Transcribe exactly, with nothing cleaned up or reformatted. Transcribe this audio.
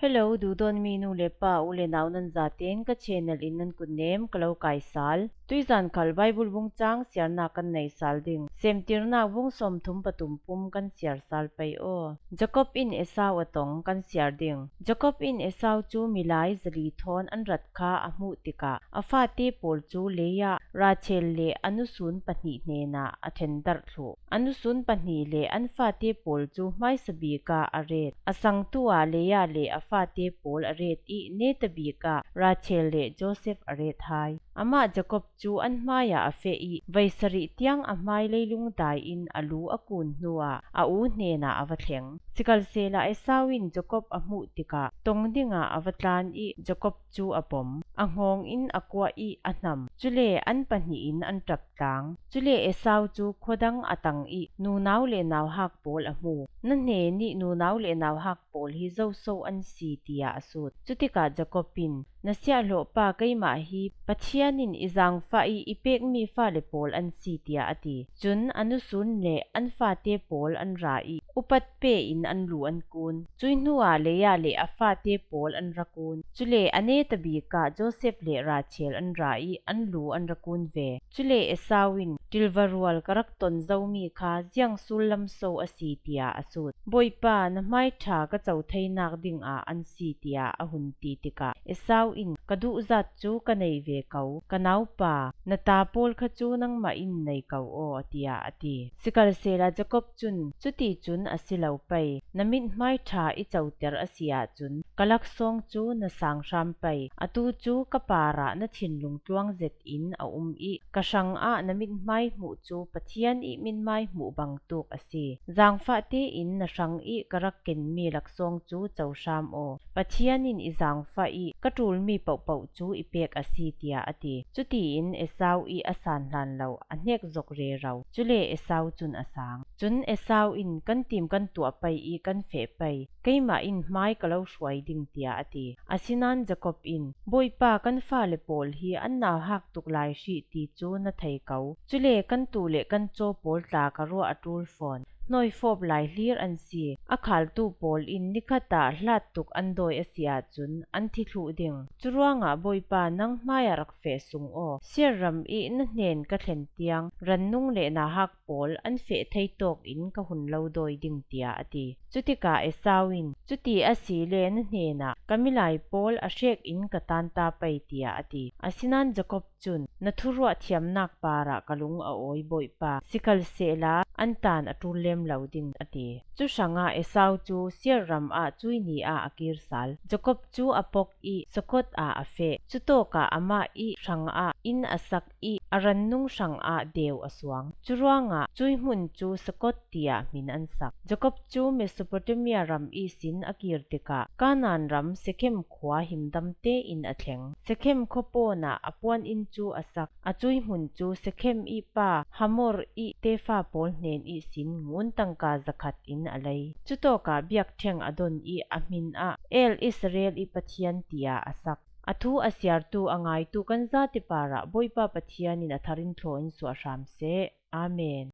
Hello, duhdawtmi nu le pa, u le nau nan zaten ka channel in nan kutnem ka lo kaisal. Tuizan khal Bible bung chang siarna kan nei sal ding. Semtirna bung sawmthum pathum pum kan siar sal pei aw. Jacob in Esau a tong kan siar ding. Jacob in Esau cu milai zali thawn an rat kha a hmuh tikah a fate pawl cu Leah, Rachel le a nusun pahnih hnenah a ṭhendarh thluh. A nusun pahnih le an fate pawl cu hmaisa bik ah a ret. A sangtu ah Leah le a fate pawl a ret i neta bik ah Rachel le Joseph a ret hai. Amah Jacob cu an hmaiah a feh i voi sarih tiang a hmai leilung dai in a lu a kun hnuah a u hnenah a va thleng. Sikhalsehla Esau in Jacob a hmuh tikah tong dingah a va tlan i Jacob cu a pom. A nghawng in a kuah i a hnam. Cule an pahnih in an ṭap tlang. Cule Esau cu khuadang a tang i nunau le nauhak pawl a hmu. Na hnen i nunau le nauhak pawl hi zoso an si, tiah a sut. Cutikah Jacob in, na siahhlawhpa keimah hi Pathian in i zaangfah i i pekmi fale pawl an si, tiah a ti. Cun a nusun le an fate pawl an ra i upat pe in an lu an kun. Cui hnuah Leah le a fate pawl an ra kun. Cule a neta bik ah Joseph le Rachel an ra i an lu an ra kun ve. Cule Esau in, ṭilva rual ka rak ton zomi kha ziang sullam so a si, tiah a sut. Bawipa, na hmaiṭha ka co theinak dingah an si, tiah a hun ti tikah Esau in, ka duhzat cu ka nei ve ko, ka naupa, na ta pawl kha cu nangmah in nei ko aw, tiah a ti. Sikhalsehla Jacob cun, cuticun a si lo pei, na mithmai ṭha i coter a si ahcun ka laksawng cu na sang hram pei, atu cu ka parah na thinlung tluang zet in a um i ka hrangah na mithmai hmuh cu Pathian i mithmai hmuh bangtuk a si. Zaangfah tein na hrang i ka rak kenmi laksawng cu co hram aw. Pathian in i zaangfah i ka ṭulmi pohpoh cu i pek a si, tiah a ti. Cutiin Esau i a san hlan lo a hnek zok rero. Cule Esau cun a sang. Cun Esau in, kan tim kan tuah pei i kan feh pei. Keimah in hmai ka lo hruai ding, tiah a ti. Asinain Jacob in, Bawipa, kan fale pawl hi an nauhak tuk lai hrih ti cu na thei ko. Cule kan tuu le kan caw pawl tla ka ruah a ṭul fawn. Hnawifawp lai hlir an si. A khaltu pawl in nikhat ah hlat tuk an dawi a si ahcun an thi thluh ding. Curuangah Bawipa, nang hmaiah rak feh sung aw. Siar ram i na hnen ka thlen tiang rannung le nauhak pawl an feh thei tawk in ka hun lo dawi ding, tiah a ti. Cutikah Esau in, cuti a si le na hnenah ka milai pawl a hrek in ka tan ta pei, tiah a ti. Asinain Jacob cun, na thuruah thiamnak parah ka lung a awi, Bawipa, sikhalsehla an tan a ṭul lem lo ding, a ti. Cu hrangah Esau cu Seir ram ah cui ni ah a kir sal. Jacob cu a pok i Sukkot ah a feh. Cutawkah amah i hrangah inn a sak i a rannung hrangah deu a suang. Curuangah cui hmun cu Sukkot tiah hmin an sak. Jacob cu Mesopotamia ram ihsin a kir tikah Kanaan ram Sekhem khua himdam tein a thleng. Sekhem khuapawn ah a puan inn cu a sak. A cui hmun cu Sekhem i pa Hamor i tefa pawl hnen ihsin ngun tangka zakhat in a lei. Cutawkah biakṭheng a don i a hmin ah El Israel i Pathian tiah a sak. A thu a siartu a ngaitu kan zate parah Bawipa Pathian in a thar in thlaw in suah hram seh. Amen.